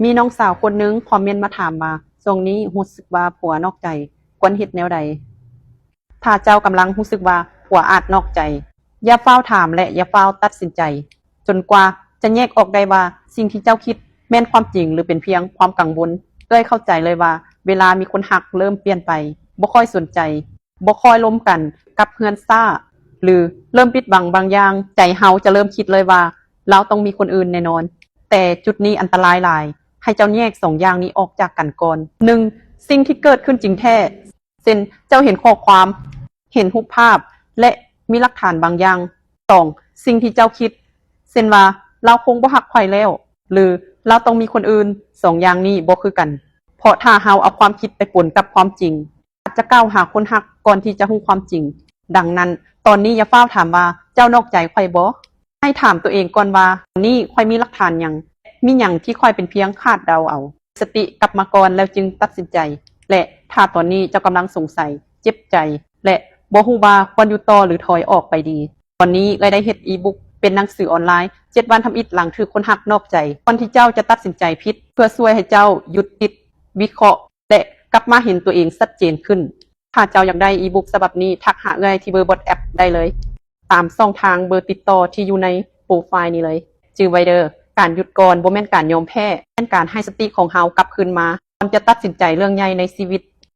ມີນ້ອງສາວຄົນໜຶ່ງຄອມເມັນມາຖາມວ່າ ຊ່ວງນີ້ຮູ້ສຶກວ່າຜົວນອກໃຈ ຄວນເຮັດແນວໃດ? ຖ້າເຈົ້າກຳລັງຮູ້ສຶກວ່າຜົວອາດນອກໃຈ, ຢ່າຟ້າວຖາມ ແລະ ຢ່າຟ້າວຕັດສິນໃຈ ຈົນກວ່າຈະແຍກອອກໄດ້ວ່າສິ່ງທີ່ເຈົ້າຄິດແມ່ນຄວາມຈິງ ຫຼື ເປັນພຽງຄວາມກັງວົນ. ເອື້ອຍເຂົ້າໃຈເລີຍວ່າເວລາມີຄົນຮັກເລີ່ມປ່ຽນໄປ, ບໍ່ຄ່ອຍສົນໃຈ, ບໍ່ຄ່ອຍລົມກັນກັບເຮືອນຊ້າ ຫຼື ເລີ່ມປິດບັງບາງຢ່າງ, ໃຈເຮົາຈະເລີ່ມຄິດເລີຍວ່າລາວຕ້ອງມີຄົນອື່ນແນ່ນອນ. ແຕ່ຈຸດນີ້ອັນຕະລາຍຫຼາຍ, ໃຫ້ເຈົ້າແຍກສອງຢ່າງນີ້ອອກຈາກກັນກ່ອນ. ໜຶ່ງ, ສິ່ງທີ່ເກີດຂຶ້ນຈິງແທ້ ເຊັ່ນ ເຈົ້າເຫັນຂໍ້ຄວາມ, ເຫັນຮູບພາບ ແລະ ມີຫຼັກຖານບາງຢ່າງ. ສອງ, ສິ່ງທີ່ເຈົ້າຄິດ ເຊັ່ນວ່າ ລາວຄົງບໍ່ຮັກຂ້ອຍແລ້ວ ຫຼື ລາວຕ້ອງມີຄົນອື່ນ. ສອງຢ່າງນີ້ບໍ່ຄືກັນ, ເພາະຖ້າເຮົາເອົາຄວາມຄິດໄປປົນກັບຄວາມຈິງ, ອາດຈະກ້າວຫາຄົນຮັກກ່ອນທີ່ຈະຮູ້ຄວາມຈິງ. ດັ່ງນັ້ນ, ຕອນນີ້ຢ່າຟ້າວຖາມວ່າ ເຈົ້ານອກໃຈຂ້ອຍບໍ່? ໃຫ້ຖາມຕົວເອງກ່ອນວ່າ ນີ້ຂ້ອຍມີຫຼັກຖານຫຍັງ? ມີຫຍັງທີ່ຂ້ອຍເປັນພຽງຄາດເດົາເອົາ? ສະຕິກັບມາກ່ອນແລ້ວຈຶ່ງຕັດສິນໃຈ. ແລະ ຖ້າຕອນນີ້ເຈົ້າກຳລັງສົງໄສ, ເຈັບໃຈ ແລະ ບໍ່ຮູ້ວ່າຄວນຢູ່ຕໍ່ ຫຼື ຖອຍອອກໄປດີ, ຕອນນີ້ເອື້ອຍໄດ້ເຮັດອີບຸກເປັນໜັງສືອອນລາຍ ເຈັດວັນທຳອິດຫຼັງຖືກຄົນຮັກນອກໃຈ ກ່ອນທີ່ເຈົ້າຈະຕັດສິນໃຈຜິດ ເພື່ອຊ່ວຍໃຫ້ເຈົ້າຢຸດຄິດ, ວິເຄາະ ແລະ ກັບມາເຫັນຕົວເອງຊັດເຈນຂຶ້ນ. ຖ້າເຈົ້າຢາກໄດ້ອີບຸກສະບັບນີ້, ທັກຫາເອື້ອຍທີ່ເບີ WhatsApp ໄດ້ເລີຍ ຕາມຊ່ອງທາງເບີຕິດຕໍ່ທີ່ຢູ່ໃນໂປຣໄຟລ໌ນີ້ເລີຍ. ຈື່ໄວ້ເດີ້, ການຢຸດກ່ອນບໍ່ແມ່ນການຍອມແພ້, ແມ່ນການໃຫ້ສະຕິຂອງເຮົາກັບຄືນມາ ກ່ອນຈະຕັດສິນໃຈເລື່ອງໃຫຍ່ໃນຊີວິດ.